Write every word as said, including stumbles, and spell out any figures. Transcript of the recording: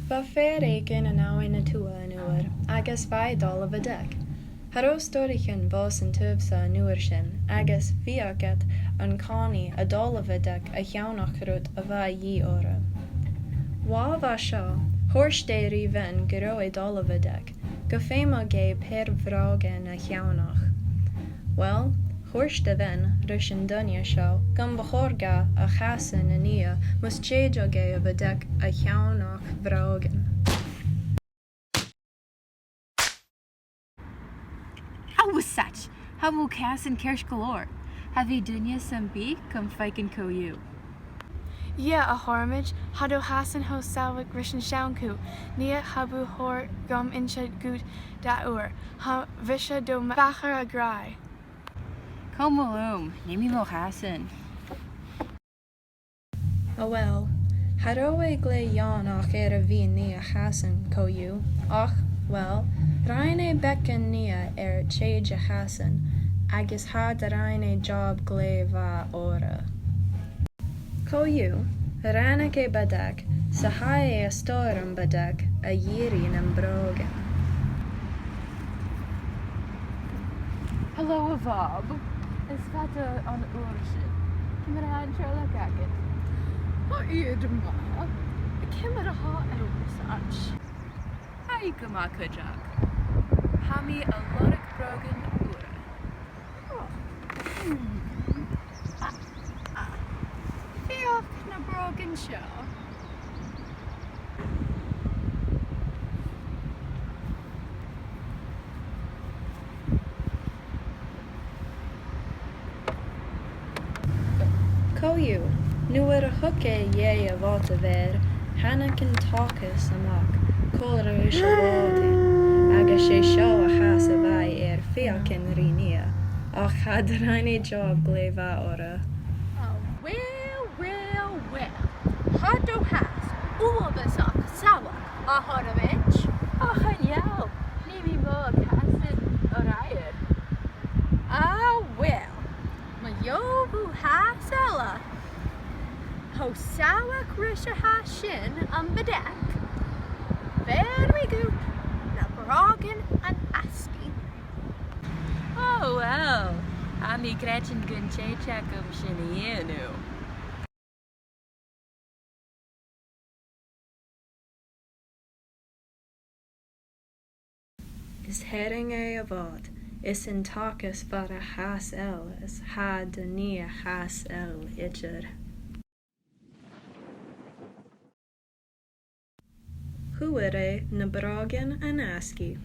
Bha fear aige an Abhainn a Tuath an uair, agus bha e a' dol a Bhadeac. Cha robh stòraichean bhos an taobh-sa an uair sin, agus fhiach an-còmhnaidh a' dol a Bhadeac a cheannach rud a bha a dhìth orra. Uair a bha seo, thuirt e ri a bhean gun robh e a' dol a Bhadeac, gum feumadh e paidhir bhrògan a cheannach. Well, thuirt a bhean ris an duine seo gum bu chòir dha a chasan a nighe mus tèideadh e a Bhadeac a cheannach bhrògan. Abair seo, tha mo chasan ceart gu leòr. Cha bhi duine sam bith gam faicinn co-dhiù. Yeah, a Thormoid, tha do chasan cho salach ris an t-seann chù, nigh a tha bu chòir dhomh innse dhut dà uair, tha mise do m-, beachar a' gràdh. Coma leam, nì mi mo chasan. A well, cha robh e glè dheònach air a bhith nigh a chasan co-dhiù, ach, well, rinn e beagan nighe air tè de chasan, agus cha do rinn e job glè mhath orra. Co-dhiù, ràinig e Badeac, 's a tha e a' stòradh am Badeac a dh'iarraidh nam brògan. Hello, a Bhob. Is fada on uair sin. Ciamar a tha an teaghlach agad? Tha iad math. Ciamar a tha Elvis? Tha i gu math cuideachd. Tha mi a' lorg brògan ùra. Oh. Hmm. Ah, ah. Feuch na brògan seo. Co-dhiù, nuair a thug e dheth a' bhàta-mheur, thàinig an t-ocras a-mach còmhla ris a' bhàta, agus 's e seo a' chas a bha e air feuchainn ri nighe, ach cha do rinn e job glè mhath orra. Oh, well, well, well. Tha do chas uabhasach salach, a Thormoid. Och, chan eil. Nì mi mo chasan a-rithist. Ah, well. Ma gheibh thu chas eile cho salach ris a tha sin am Badeac, bheir mi dhut na brògan an-asgaidh. Oh, well. Tha mi a' creidsinn gun tèid agam sin a dhèanamh. Is tharraing e a' bhàta, is an t-ocras far a' chas eile, is cha do nigh a' chas eile idir. Fhuair e na brògan an-asgaidh.